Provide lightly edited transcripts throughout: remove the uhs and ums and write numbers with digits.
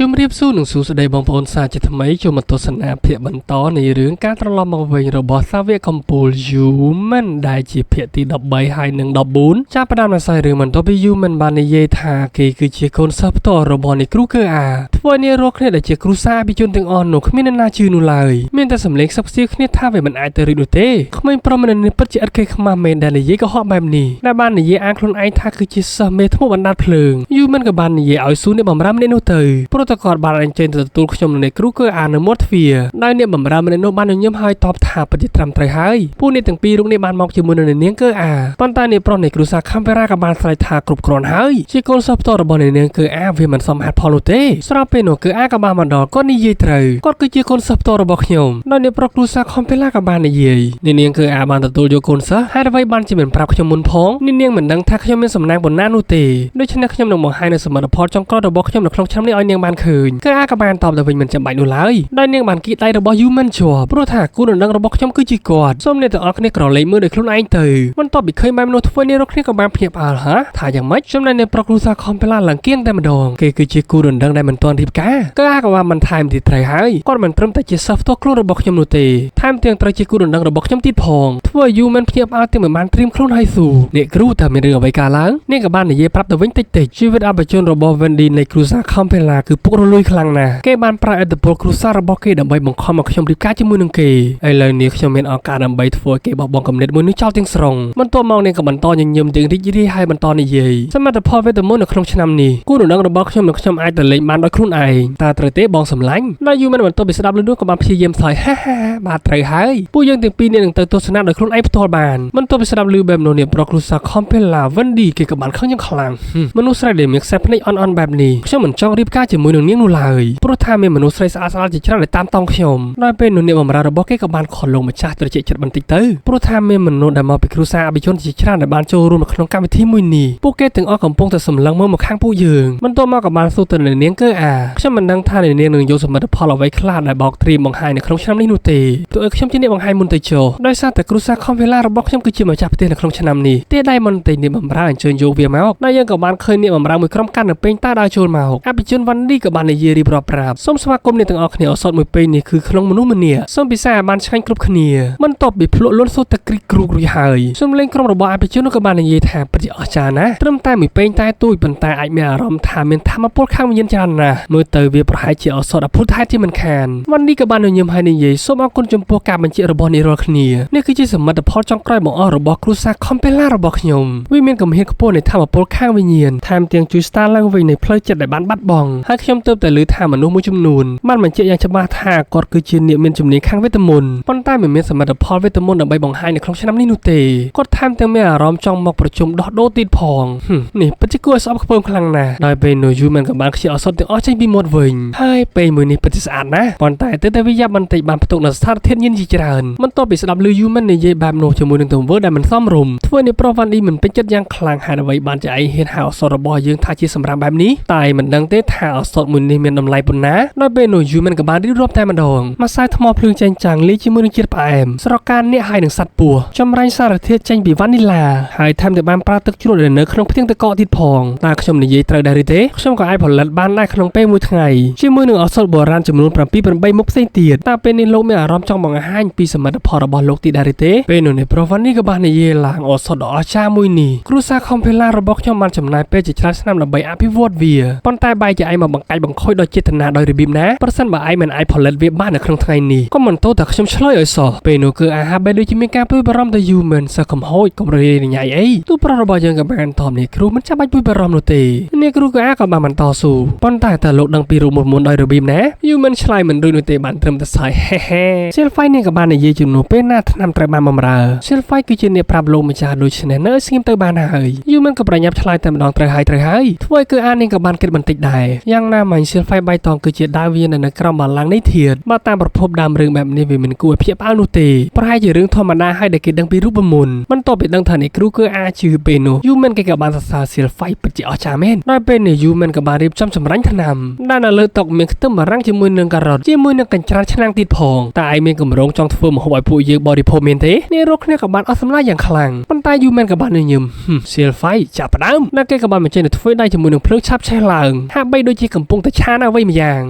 ជំរាបសួរនិងសួស្តីបងប្អូនសាជាថ្មីចូលមកទស្សនាភាគបន្តនៃរឿងការត្រឡប់មកវិញរបស់សាវកកំពូល Human ដែលជាភាគទី13ហើយនិង14ចាប់ផ្ដើមដោយសាររឿងបន្ទាប់ពី Human បាននិយាយថាគេគឺជាកូនសិស្សផ្ទាល់របស់នៃគ្រូគឺអាធ្វើឲ្យអ្នករាល់គ្នាដែលជាគ្រូសាអភិជនទាំងអស់នោះគ្មានអ្នកណាជឿនោះឡើយមានតែសម្លេងខ្សឹបខ្សៀវគ្នាថាវាមិនអាចទៅរួចនោះទេក្មេងប្រុសម្នាក់នេះពិតជាឥតគេខ្មាស់មែនដែលនិយាយកុហកបែបនេះដែលបាននិយាយអាងខ្លួនឯងថាគឺជាសិស្សមេធ្មប់បណ្ដាតភ្លើង Human ក៏បាននិយាយឲ្យស៊ូអ្នកបម្រើម្នាក់នោះទៅព្រោះតែគាត់បានអញ្ជើញទៅទទួលខ្ញុំនិងអ្នកគ្រូគឺអានៅមាត់ទ្វារដោយអ្នកបម្រើម្នាក់នោះបានញញឹមហើយតបថាពិតជាត្រឹមត្រូវហើយពួកអ្នកទាំងពីររូបនេះបានមកជាមួយនឹងនាងគឺអាប៉ុន្តែអ្នកប្រុសនៃគ្រួសារខំពេរ៉ាក៏បានស្រែកថាគ្រប់គ្រាន់ហើយជាកូនសិស្សផ្ទាល់របស់អ្នកនាងគឺអាវាមិនសមហេតុផលនោះទេស្របពេលនោះគឺអាក៏បានមកដល់គាត់និយាយត្រូវគាត់គឺជាកូនសិស្សផ្ទាល់របស់ខ្ញុំដោយអ្នកប្រុសគ្រួសារខំពេរ៉ាក៏បាននិយាយអ្នកនាងគឺអាបានទទួលយកកូនសិស្សហេតុអ្វីបានជាមិនប្រាប់ខ្ញុំមុនផងអ្នកនាងមិនដឹងថាខ្ញុំមានសំណាងប៉ុណ្ណានោះទេដូច្នេះខ្ញុំនឹងបង្ហាញនូវសមិទ្ធផលចុងក្រោយរបស់ខ្ញុំនៅក្នុងឆ្នាំនេះឲ្យនាងបានឃើញគឺអាក៏បានតបទៅវិញមិនចាំបាច់នោះឡើយដោយនាងបានគៀកដៃរបស់ Human ជាប់ព្រោះថាគូដណ្ដឹងរបស់ខ្ញុំគឺជាគាត់សូមអ្នកទាំងអស់គ្នាក្រឡេកមើលដោយខ្លួនឯងទៅបន្ទាប់ពីឃើញបែបនោះធ្វើនេះរកគ្នាក៏បានភ្ញាក់ផ្អើលហាថាយ៉ាងម៉េចចំណែកអ្នកប្រុសគ្រួសារខំផ្លាឡើងគៀងតែម្ដងគេគឺជាគូដណ្ដឹងដែលមិនទាន់រៀបការគឺអាក៏បានបន្ថែមទៀតត្រូវហើយគាត់មិនត្រឹមតែជាសិស្សផ្ទាល់ខ្លួនរបស់ខ្ញុំនោះទេថែមទាំងត្រូវជាគូដណ្ដឹងរបស់ខ្ញុំទៀតផងធ្វើឲ្យ Human ភ្ញាក់ផ្អើលទាំងមិនបានត្រៀមខ្លួនឲ្យស៊ូអ្នកគ្រូតើមានរឿងអ្វីកើតឡើងនាងក៏បាននិយាយប្រាប់ទៅវិញតិចតិចជីវិតអបជនរបស់ Wendy នៃគ្រួសារ Campbell គឺពុករលួយខ្លាំងណាស់គេបានប្រើឥទ្ធិពលគ្រួសាររបស់គេដើម្បីបង្ខំឲ្យខ្ញុំរៀបការជាមួយនឹងគេឥឡូវនេះខ្ញុំមានឱកាសដើម្បីធ្វើឲ្យគេបោះបង់គំនិតមួយនេះចោលទាំងស្រុងបន្ទាប់មកនាងក៏បន្តញញឹមទាំងរីករាយហើយបន្តនិយាយសមិទ្ធផលវេទមន្តនៅក្នុងឆ្នាំនេះគូដណ្ដឹងរបស់ខ្ញុំនិងខ្ញុំអាចទៅលេងបានដោយខ្លួនឯងតើត្រូវទេបងសម្លាញ់ដល់យូរមិនបន្ទាប់ពីស្ដាប់លឺនោះក៏បានព្យាយាមសើចហាហាបាទត្រូវហើយពួកយើងទាំងពីរនេះនឹងទៅទស្សនាដោយខ្លួនឯងផ្ទាល់បានបន្ទាប់ពីស្ដាប់លឺបែបនោះនេះប្រុសគ្រួសារ Campbell Wendy គេក៏បានខឹងយ៉ាងខ្លាំងមនុស្សស្រីដែលមានខ្សែភ្នែកអន់ៗបែបនេះខ្ញុំមិនចង់រៀបការជាមួយនឹងនាងនោះឡើយព្រោះថាមានមនុស្សស្រីស្អាតៗជាច្រើនដែលតាមតង់ខ្ញុំដោយពេលនោះនាងបម្រើរបស់គេក៏បានខលលោកម្ចាស់ត្រជាក់ចិត្តបន្តិចទៅព្រោះថាមានមនុស្សដែលមកពីគ្រួសារអភិជនជាច្រើនដែលបានចូលរួមនៅក្នុងកម្មវិធីមួយនេះពួកគេទាំងអស់កំពុងតែសម្លឹងមើលមកខាងពួកយើងបន្ទាប់មកក៏បានសួរទៅនាងគឺអាខ្ញុំមិនដឹងថានាងនឹងយកសមិទ្ធផលអ្វីខ្លះដែលបោកត្រៀមបង្ហាញនៅក្នុងឆ្នាំនេះនោះទេទោះឲ្យខ្ញុំជាអ្នកបង្ហាញមុនទៅចុះដោយសារតែគ្រួសារខំវេឡារបស់ខ្ញុំគឺជាម្ចាស់ផ្ទះនៅក្នុងឆ្នាំនេះទេដៃមន្ត្រីនាងបម្រើអញ្ជើញយកវាមកដែលយើងក៏បានឃើញនាងបម្រើមួយក្រុមកាន់នៅពេញតាដើរចូលមកអភិជនវ៉ាន់ឌីក៏បាននិយាយរៀបរាប់ប្រាប់សូមស្វាគមន៍អ្នកទាំងអស់គ្នាឱសថមួយពេលនេះគឺក្នុងមនុស្សម្នាក់សូមពិសាឲ្យបានឆ្ងាញ់គ្រប់គ្នាបន្ទាប់ពីភ្លក់លន់សូត្រតែគ្រីកគ្រូករួចហើយសំលេងក្រុមរបស់អភិជនក៏បាននិយាយថាពិតជាអស្ចារ្យណាស់ត្រឹមតែមួយពេងតែទូចប៉ុន្តែអាចមានអារម្មណ៍ថាមានធម៌ពលខាងវិញ្ញាណច្រើនណាស់មើលទៅវាប្រហែលជាឱសថអភូតហេតុជាមិនខានវ៉ាន់ឌីក៏បានញញឹមហើយនិយាយសូមអរគុណចំពោះការបញ្ជាក់របស់អ្នករាល់គ្នានេះគឺជាសមិទ្ធផលចុងក្រោយបង្អស់របស់គ្រួសារ Campbell របស់ខ្ញុំវាមានកំហិតខ្ពស់នៃធម៌ពលខាងវិញ្ញាណថែមទាំងជួយស្ដារឡើងវិញនៃផ្លូវចិត្តដែលបានបាត់បង់ហើយខ្ញុំទើបតែឮថាមនុស្សមួយចំនួនបានបញ្ជាក់យ៉ាងច្បាស់ថាគាត់គឺជាអ្នកមានជំនាញខាងវេទមន្តប៉ុន្តែមិនមានសមិទ្ធផលវេទមន្តដើម្បីបង្ហាញនៅក្នុងឆ្នាំនេះនោះទេគាត់ថែមទាំងមានអារម្មណ៍ចង់មកប្រជុំដោះដូរទៀតផងនេះពិតជាគួរឲ្យស្អប់ខ្ពើមខ្លាំងណាស់ដោយពេលនោះយូមែនក៏បានខ្ជិលឱសថទាំងអស់ចេញពីមាត់វិញហើយពេលមួយនេះពិតជាស្អាតណាស់ប៉ុន្តែទើបតែវាយ៉ាប់បន្តិចបានផ្ទុកនៅស្ថានភាពញៀនជាច្រើនបន្ទាប់ពីស្ដាប់ឮយូមែននិយាយបែបនោះជាមួយនឹងទង្វើដែលមិនសមរម្យធ្វើឲ្យប្រុសវ៉ាន់ឌីមិនពេញចិត្តយ៉ាងខ្លាំងហេតុអ្វីបានជាឯងហ៊ានហៅឱសថរបស់យើងថាជាសម្រាមបែបនេះតែមិនដឹងទេថាឱសថមួយនេះមានតម្លៃប៉ុណ្ណាដោយពេលនោះយូមែនក៏បានរៀបរាប់តែម្ដងម្សៅថ្មភ្លើងចែងចាំងលាយជាមួយនឹងជាតិផ្អែមស្រកានាគហើយនឹងសត្វពស់ចម្រាញ់សារធាតុចេញពីវ៉ានីឡាហើយថែមទាំងបានប្រើទឹកជ្រលក់ដែលនៅក្នុងផ្ទាំងទឹកកកទៀតផងតើខ្ញុំនិយាយត្រូវដែរឬទេខ្ញុំក៏អាចផលិតបានដែរក្នុងពេលមួយថ្ងៃជាមួយនឹងឱសថបុរាណចំនួន7 8មុខផ្សេងទៀតតើពេលនេះលោកមានអារម្មណ៍ចង់បង្ហាញពីសមិទ្ធផលរបស់លោកទៀតដែរឬទេពេលនោះនេះប្រុសវ៉ានីក៏បាននិយាយឡើងឱសថដ៏អស្ចារ្យមួយនេះគ្រួសារខំភេឡារបស់ខ្ញុំបានចំណាយពេលជាច្រើនឆ្នាំដើម្បីអភិវឌ្ឍវាប៉ុន្តែបែរជាឯងមកបង្កាច់បង្ខូចដោយចេតនាដោយរបៀបណាប្រសិនបើឯងមិនអាចផលិតវាបាននៅក្នុងថ្ងៃនេះក៏មិនទោសតែខ្ញុំឆ្លើយឲ្យសោះពេលនោះគឺអាហារបែរដូចជាមានការព្រួយបារម្ភទៅយូមែនសើកំហូចកុំរលាយញ៉ៃអីទូប្រុសរបស់យើងក៏បានតបនេះគ្រូមិនចាំបាច់ព្រួយបារម្ភនោះទេនេះគ្រូក៏អាក៏បានបន្តស៊ូប៉ុន្តែតើលោកដឹងពីរូបមន្តដោយរបៀបណាយូមែនឆ្លើយមិនរួចនោះទេបានត្រឹមតែសើចហេហេស៊ីលហ្វៃនេះក៏បាននិយាយជំនួសពេលណាថ្នាំត្រូវបានបំរើស៊ីលហ្វៃគឺជាអ្នកប្រាប់លោកម្ចាស់ដូច្នេះនៅស្ងៀមទៅបានហើយយូមែនក៏ប្រញាប់ឆ្លើយតែម្ដងត្រូវហើយត្រូវហើយធ្វើឲ្យគឺអានេះក៏បានគិតបន្តិចដែរយ៉ាងណាមិញស៊ីលហ្វៃបៃតងគឺជាដាវវានៅក្រោមបល្ល័ង្កនៃធាតុបើតាមប្រភពដើមរឿងបែបនេះវាមិនគួរឲ្យភ្ញាក់ផ្អើលនោះទេប្រហែលជារឿងធម្មតាហើយដែលគេដឹងពីរូបមន្តបន្ទាប់ពីដឹងថានេះគ្រូគឺអាជឿពេលនោះយូមែនគេក៏បានសរសើរស៊ីលហ្វៃពិតជាអស្ចារ្យមែនដោយពេលនេះយូមែនក៏បានរៀបចំចម្រាញ់ថ្នាំដែលនៅលើតុមានខ្ទឹមបារាំងជាមួយនឹងការ៉ុតជាមួយនឹងកញ្ច្រានឆ្នាំងទៀតផងតែឯងមានកម្រងចង់ធ្វើម្ហូបឲ្យពួកយើងបរិភោគមែនទេអ្នករកគ្នាក៏បានអស់សម្លាយយ៉ាងខ្លាំងប៉ុន្តែយូមែនក៏បានញញឹមស៊ីលហ្វៃចាប់ផ្ដើមដែលគេក៏បានបញ្ចេញនៅធ្វើដៃជាមួយនឹងភ្លើងឆាប់ឆេះឡើងហាក់បីដូចជាកំ ពុងតែឆានអ្វីម្យ៉ាង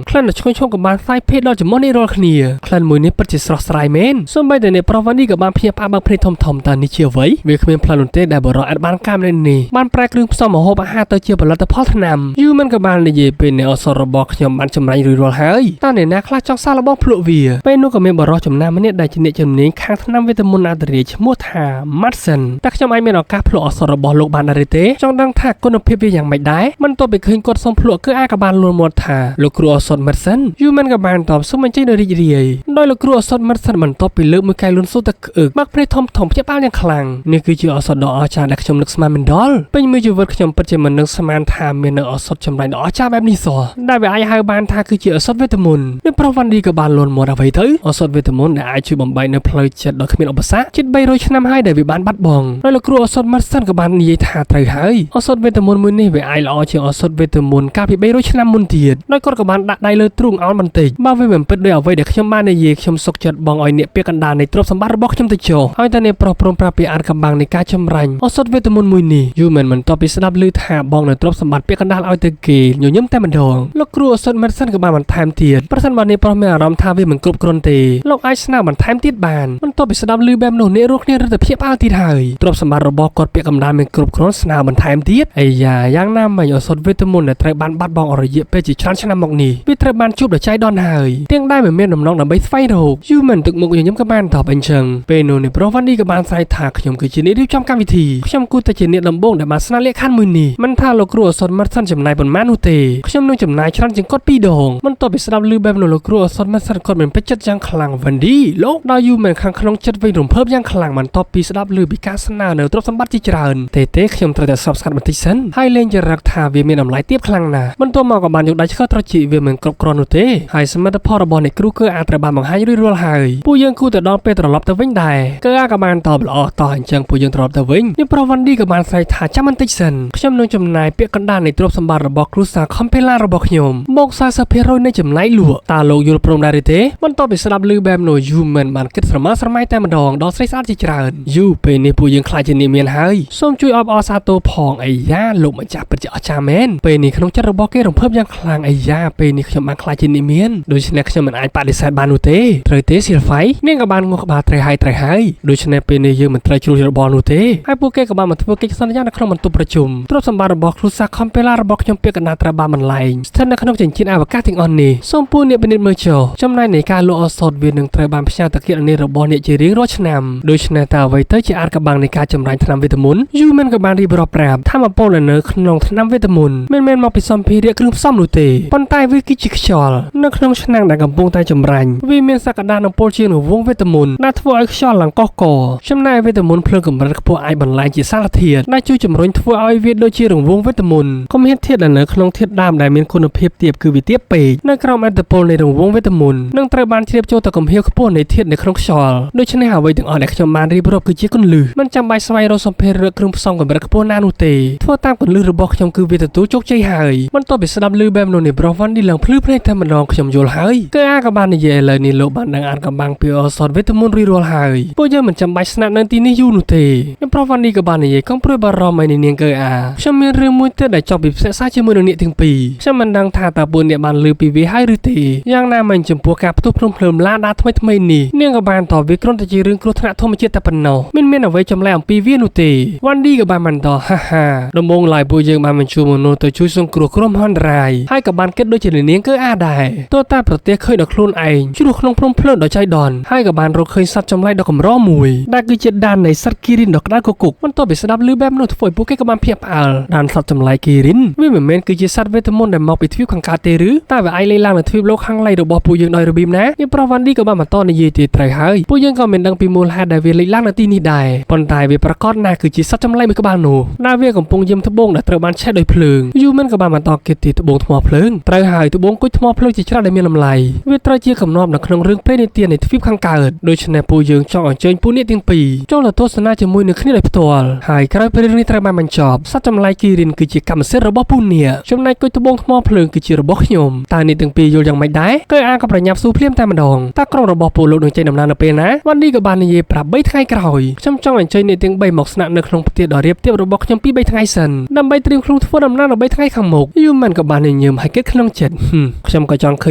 ក្លិនដ៏ឈ្ងុយឈុំក៏បានសាយភាយដល់ច្រមុះនេះរាល់គ្នាក្លិនមួយនេះពិតជាស្រស់ស្រាយមែនសូម្បីតែអ្នកប្រុសវ៉ានីក៏បានភ្ញាក់ផ្អើលបើកភ្នែកធំធំតើនេះជាអ្វីវាគ្មានផ្លូវនោះទេដែលបរិសុទ្ធអាចបានកាមនេះបានប្រែគ្រឿងផ្សំម្ហូបអាហារទៅជាផលិតផលថ្នាំយូមិនក៏បាននិយាយពេលអ្នកអសររបស់ខ្ញុំបានចម្រាញ់រួចរាល់ហើយតើអ្នកណាខ្លះចង់សាកល្បងភ្លក់វាពេលនោះក៏មានបរិសុទ្ធចំណាស់ម្នាក់ដែលជាអ្នកជំនាញខាងថ្នាំវេទមន្តអន្តរាយឈ្មោះថាម៉ាត់សិនតែខ្ញុំអាចមានឱកាសភ្លក់អសររបស់លោកបានដែរទេចង់ដឹងថាគុណភាពវាយ៉ាងម៉េចដែរមិនទោះបីឃើញគាត់សុំភ្លក់គឺអាចក៏បានលួលមាត់ថាលោកគ្រូអសរម៉ាត់សិនយូមិនក៏បានតបសុំអញ្ជើញដោយរីករាយដោយលោកគ្រូអសរម៉ាត់សិនបន្ទាប់ពីលើកមួយកែលួនសូតែក្អឹកបាក់ភ្នែកធំធំភ្ញាក់ផ្អើលយ៉ាងខ្លាំងនេះគឺជាអសរដ៏អស្ចារ្យដែលខ្ញុំនឹកស្មានមិនដល់ពេញមួយជីវិតខ្ញុំពិតជាមិននឹកស្មានថាមាននៅអសរចម្រាញ់ដ៏អស្ចារ្យបែបនេះសោះដែលវាអាចហៅបានថាគឺជាអសរវេទមន្តនេះប្រុសវ៉ាន់ឌីក៏បានលួនមាត់អ្វីទៅអសរវេទមន្តដែលអាចជួយបំបែកនៅផ្លូវចិត្តដោយគ្មានឧបសគ្គជិត300ឆ្នាំហើយដែលវាបានបាត់បង់ដោយលោកគ្រូអសរម៉ាត់សិនក៏បាននិយាយថាត្រូវហើយអសរវេទមន្តមួយនេះវាអាចល្អជាងអសរវេទមន្តកាលពី300ឆ្នាំមុនទៀតដោយគាត់ក៏បានដាក់ដៃលើទ្រូងអោនបន្តិចបើវាមិនពិតដោយអ្វីដែលខ្ញុំបាននិយាយខ្ញុំសុខចិត្តបងឲ្យអ្នកពាក្យកណ្ដាលនៃទ្រព្យសម្បត្តិរបស់ខ្ញុំទៅចុះហើយតែអ្នកប្រុសព្រមប្រាប់ពីអានកំបាំងនៃការចម្រាញ់អសរវេទមន្តមួយនេះយូមិនបន្ទាប់ពីស្ដាប់ឮថាបងនៅទ្រព្យសម្បត្តិពាក្យកណ្ដាលឲ្យទៅគេញញឹមតែម្ដងលោកគ្រូអសរម៉ាត់សិនក៏បានបន្ថែមទៀតប្រសិនបើអ្នកប្រុសមានអារម្មណ៍ថាវាមិនគ្រប់គ្រាន់ទេលោកអាចស្នើបន្ថែមទៀតបានបន្ទាប់ពីស្ដាប់ឮបែបនោះអ្នករស់គ្នារឹតតែភ្ញាក់ផ្អើលទៀតហើយទ្រព្យសម្បត្តិរបស់គាត់ពាក្យកណ្ដាលមានគ្រប់គ្រាន់ស្នើបន្ថែមទៀតអាយ៉ាយ៉ាងណាមិញអសរវេទមន្តដែលត្រូវបានបាត់បង់អស់រយៈពេលជាច្រើនឆ្នាំមកនេះវាត្រូវបានជួបដោយចៃដន្យហើយទាំងដែលមិនមានដំណងដើម្បីស្វែងរកយូមិនទឹកមុខញញឹមក៏បានតបអញ្ចឹងពេលនោះអ្នកប្រុសវ៉ាន់ឌីក៏បានស្រែកថាខ្ញុំគឺជាអ្នករៀបចំកម្មវិធីខ្ញុំគួរតែជាអ្នកដំបូងដែលបានស្នើលក្ខខណ្ឌមួយនេះមិនថាលោកគ្រូអសរម៉ាត់សិនចំណាយប៉ុន្មាននោះទេខ្ញុំនឹងចំណាយច្រើនជាងគាត់ពីរដងបន្ទាប់ពីស្ដាប់ឮបែបនោះលោកគ្រូអសរម៉ាត់សិនគាត់មិនពេញចិត្តយ៉ាងខ្លាំងវ៉ាន់ឌីលោកដល់យូមិនខាងក្នុងចិត្តវិញរំភើបយ៉ាងខ្លាំងបន្ទាប់ពីស្ដាប់ឮពីការស្នើនៅទ្រព្យសម្បត្តិជាច្រើនទេខ្ញុំត្រូវតែស្បស្កាត់បន្តិចសិនហើយលេងចរិតថាវាមានតម្លៃទាបខ្លាំងណាស់បន្ទាប់មកក៏បានយកដៃឆ្កឹះត្រចៀកវាមិនគ្រប់គ្រាន់នោះទេហើយសមិទ្ធផលរបស់អ្នកគ្រូគឺអាចត្រូវបានបង្ហាញរួចរាល់ហើយពួកយើងគួរតែដល់ពេលត្រឡប់ទៅវិញដែរគឺអាចក៏បានតបល្អតោះអញ្ចឹងពួកយើងត្រឡប់ទៅវិញនេះប្រុសវ៉ាន់ឌីក៏បានស្រែកថាចាំបន្តិចសិនខ្ញុំនឹងចំណាយពាក្យកណ្ដាលនៃទ្រព្យសម្បត្តិរបស់គ្រួសារខំភេឡារបស់ខ្ញុំមក40%នៃចំណែកលក់តើលោកយល់ព្រមដែរឬទេបន្ទាប់ពីស្ដាប់ឮបែបនោះយូមិនបានគិតស្រមើស្រមៃតែម្ដងដល់ស្រីស្អាតជាច្រើនយូពេលនេះពួកយើងខ្លាចជាអ្នកមានហើយសូមជួយអបអរសាទរផងអាយ៉ាលោកម្ចាស់ពិតជាអស្ចារ្យមែនពេលនេះក្នុងចិត្តរបស់គេរំភើបយ៉ាងខ្លាំងអាយ៉ាពេលនេះខ្ញុំបានខ្លាចជាអ្នកមានដូច្នេះខ្ញុំមិនអាចបដិសេធបាននោះទេត្រូវទេស៊ីលហ្វៃនាងក៏បានងក់ក្បាលត្រូវហើយត្រូវហើយដូច្នេះពេលនេះយើងមិនត្រូវជ្រុលច្របល់នោះទេហើយពួកគេក៏បានមកធ្វើកិច្ចសន្យានៅក្នុងបន្ទប់ប្រជុំទ្រព្យសម្បត្តិរបស់គ្រួសារខំពេឡារបស់ខ្ញុំពាក្យកណ្ដាលត្រូវបានបន្លែងស្ថិតនៅក្នុងចិញ្ចៀនអវកាសទាំងអស់នេះសូមពួកអ្នកពិនិត្យមើលចុះចំណែកនៃការលក់ឱសថវានឹងត្រូវបានផ្ញើទៅគណនីរបស់អ្នកជារៀងរាល់ឆ្នាំដូច្នេះតើអ្វីទៅជាអាចកំបាំងនៃការចម្រាញ់ថ្នាំវេទមន្តយូមិនក៏បានរៀបរាប់ប្រាប់ថាមពលនៅក្នុងថ្នាំវេទមន្តមិនមែនមកពីសម្ភារៈគ្រឿងផ្សំនោះទេប៉ុន្តែវាគឺជាខ្យល់នៅក្នុងឆ្នាំងដែលកំពុងតែចម្រាញ់វាមានសក្តានុពលជាងរង្វង់វេទមន្តដែលធ្វើឲ្យខ្យល់ឡើងកោះកចំណែកវេទមន្តភ្លើងកម្រិតខ្ពស់អាចបន្លែងជាសារធាតុដែលជួយជំរុញធ្វើឲ្យវាដូចជារង្វង់វេទមន្តកំហិតធាតុដែលនៅក្នុងធាតុដើមដែលមានគុណភាពទាបគឺវាទាបពេកនៅក្រោមឥទ្ធិពលនៃរង្វង់វេទមន្តនឹងត្រូវបានជ្រាបចូលទៅកំហៀវខ្ពស់នៃធាតុនៅក្នុងខ្យល់ដូច្នេះអ្វីទាំងអស់ដែលខ្ញុំបានរៀបរាប់គឺជាគន្លឹះមិនចាំបាច់ស្វែងរកសម្ភារៈគ្រឿងផ្សំកម្រិតខ្ពស់ណានោះទេធ្វើតាមគន្លឹះរបស់ខ្ញុំគឺវាទទួលជោគជ័យហើយបន្ទាប់ពីស្ដាប់ឮបែបនោះនេះប្រុសវ៉ាន់ឌីឡើងភ្លឺភ្នែកតែម្ដងខ្ញុំយល់ហើយគឺអាក៏បាននិយាយឥឡូវនេះលោកបានដឹងអានកំបាំងពីឱសថវេទមន្តរួចរាល់ហើយពួកយើងមិនចាំបាច់ស្នាក់នៅទីនេះយូរនោះទេខ្ញុំប្រុសវ៉ាន់ឌីក៏បាននិយាយកុំព្រួយបារម្ភឲ្យនាងគឺអាខ្ញុំមានរឿងមួយទៀតដែលចង់ពិភាក្សាជាមួយនឹងអ្នកទាំងពីរខ្ញុំមិនដឹងថាតើពួកអ្នកបានឮពីវាហើយឬទេយ៉ាងណាមិញចំពោះការផ្ទុះភ្នំភ្លើងឡាដាថ្មីថ្មីនេះនាងក៏បានតបវាគ្រាន់តែជារឿងគ្រោះថ្នាក់ធម្មជាតិតែប៉ុណ្ណោះមិនមានអ្វីចម្លែកអំពីវានោះទេវ៉ាន់ឌីក៏បានបន្តហាហាដំបូងឡើយពួកយើងបានបញ្ជូនមនុស្សទៅជួយសង្គ្រោះក្រុមហន្តរាយហើយក៏បានគិតដូចជានាងគឺអាដែរទោះតែប្រទេសឃើញដល់ខ្លួនឯងជ្រោះក្នុងភ្នំភ្លើងដ៏ចៃដន្យហើយក៏បានរកឃើញសត្វចម្លែកដ៏កម្រមួយដែលគឺជាដាននៃសត្វគីរិនដ៏ក្តៅគគុកបន្ទាប់ពីស្ដាប់ឮបែបនោះធ្វើឲ្យពួកគេក៏បានភ្ញាក់ផ្អើលដានសត្វចម្លែកគីរិនវាមិនមែនគឺជាសត្វវេទមន្តដែលមកពីទ្វីបខាងកើតទេឬតែវាអាចលេងឡើងនៅទ្វីបលោកខាងលិចរបស់ពួកយើងដោយរបៀបណានេះប្រុសវ៉ាន់ឌីក៏បានបន្តនិយាយទៀតត្រូវហើយពួកយើងក៏មិនដឹងពីមូលហេតុដែលវាលេចឡើងនៅទីនេះដែរប៉ុន្តែវាប្រកាសណាស់គឺជាសត្វចម្លែកមួយក្បាលនោះដែលវាកំពុងយាមត្បូងដែលត្រូវបានឆេះដោយភ្លើងយូមិនក៏បានបន្តគិតទីត្បូងថ្មភ្លើងត្រូវហើយត្បូងគុជថ្មភ្លើងជាច្រើនដែលមានតម្លៃវាត្រូវជាកំណប់នៅក្នុងរឿងព្រេងនិទាននៃទ្វីបខាងកើតដូច្នេះពួកយើងចង់អញ្ជើញពួកអ្នកទាំងពីរចូលទៅទស្សនាជាមួយនឹងគ្នាដោយផ្ទាល់ហើយក្រោយពេលរឿងនេះត្រូវបានបញ្ចប់សត្វចម្លែកគីរិនគឺជាកម្មសិទ្ធិរបស់ពួកអ្នកចំណែកគុជត្បូងថ្មភ្លើងគឺជារបស់ខ្ញុំតើអ្នកទាំងពីរយល់យ៉ាងម៉េចដែរគឺអាក៏ប្រញាប់ស៊ូភ្លាមតែម្ដងតើក្រុមរបស់ពួកលោកនឹងចេញដំណើរនៅពេលណាវ៉ាន់ឌីក៏បាននិយាយប្រាប់3ថ្ងៃក្រោយខ្ញុំចង់អញ្ជើញអ្នកទាំង3មកស្នាក់នៅក្នុងផ្ទះដ៏រាបទាបរបស់ខ្ញុំ2-3ថ្ងៃសិនដើម្បីត្រៀមខ្លួនធ្វើដំណើរនៅ3ថ្ងៃខាងមុខយូមិនក៏បាន ញឹមហើយគិតក្នុងចិត្តហឹមខ្ញុំក៏ចង់ឃើ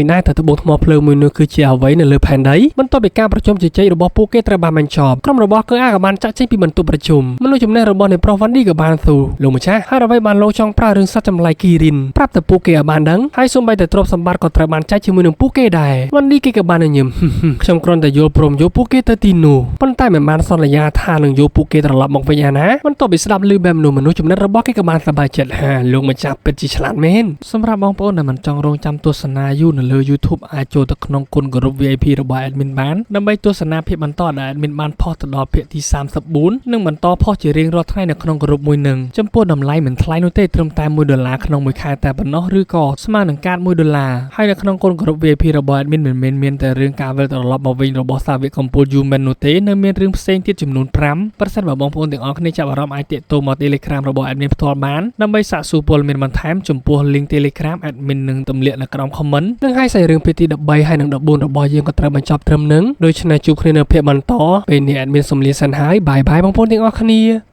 ញដែរតើត្បូងថ្មភ្លើងមួយនោះគឺជាអ្វីនៅលើផែនដីបន្ទាប់ពីការប្រជុំជជែករបស់ពួកគេត្រូវបានបញ្ចប់ក្រុមរបស់គឺអាក៏បានចាក់ចេញពីបន្ទប់ប្រជុំមនុស្សចំណេះរបស់នៃប្រុសវ៉ាន់ឌីក៏បានស៊ូលោកម្ចាស់ហើយអ្វីបានលោកចង់ប្រើរឿងសត្វចម្លែកគីរិនប្រាប់ទៅពួកគេឲ្យបានដឹងហើយសូម្បីតែទ្រព្យសម្បត្តិក៏ត្រូវបានចែកជាមួយនឹងពួកគេដែរវ៉ាន់ឌីគេក៏បានញញឹមខ្ញុំគ្រាន់តែយល់ព្រមយកពួកគេទៅទីនោះប៉ុន្តែមិនបានសន្យាថានឹងយកពួកគេត្រឡប់មកវិញឯណាបន្ទាប់ពីស្ដាប់ឮបែបនោះមនុស្សចំណិតរបស់គេក៏បានសប្បាយចិត្តហាលោកម្ចាស់ពិតជាឆ្លាតមែនសម្រាប់បងប្អូនដែលមិនចង់រងចាំទស្សនាយូរនៅលើ YouTube អាចចូលទៅក្នុងគុណគោរព VIP របស់ admin បានដើម្បីទស្សនាភាពបន្តដែល admin បានផុសទៅដល់ភាគទី34និងបន្តផុសជារៀងរាល់ថ្ងៃនៅក្នុងក្រុមមួយនឹងចំពោះតម្លៃមិនថ្លៃនោះទេត្រឹមតែ1ដុល្លារក្នុងមួយខែតែប៉ុណ្ណោះឬក៏ស្មើនឹងកាត1ដុល្លារហើយនៅក្នុងគុណគោរព VIP របស់ admin មិនមែនមានតែរឿងការវិលត្រឡប់មកវិញរបស់សាវកកំពូល Human នោះទេនៅមានរឿងផ្សេងទៀតចំនួន5ប្រសិនបើបងប្អូនទាំងអស់គ្នាចាប់អារម្មណ៍អាចទាក់ទងមក Telegram របស់ admin ផ្ទាល់បានដើម្បីសាកសួរព័ត៌មានបន្ថែមចំពោះ link Telegram admin នឹងទម្លាក់នៅក្រោម comment និងហើយសាច់រឿងភាគទី13ហើយនិង14របស់យើងក៏ត្រូវបញ្ចប់ត្រឹមនឹងដូច្នេះជួបគ្នានៅភាគបន្តពេលនេះ admin សូមលាសិនហើយ bye bye បងប្អូនទាំងអស់គ្នា។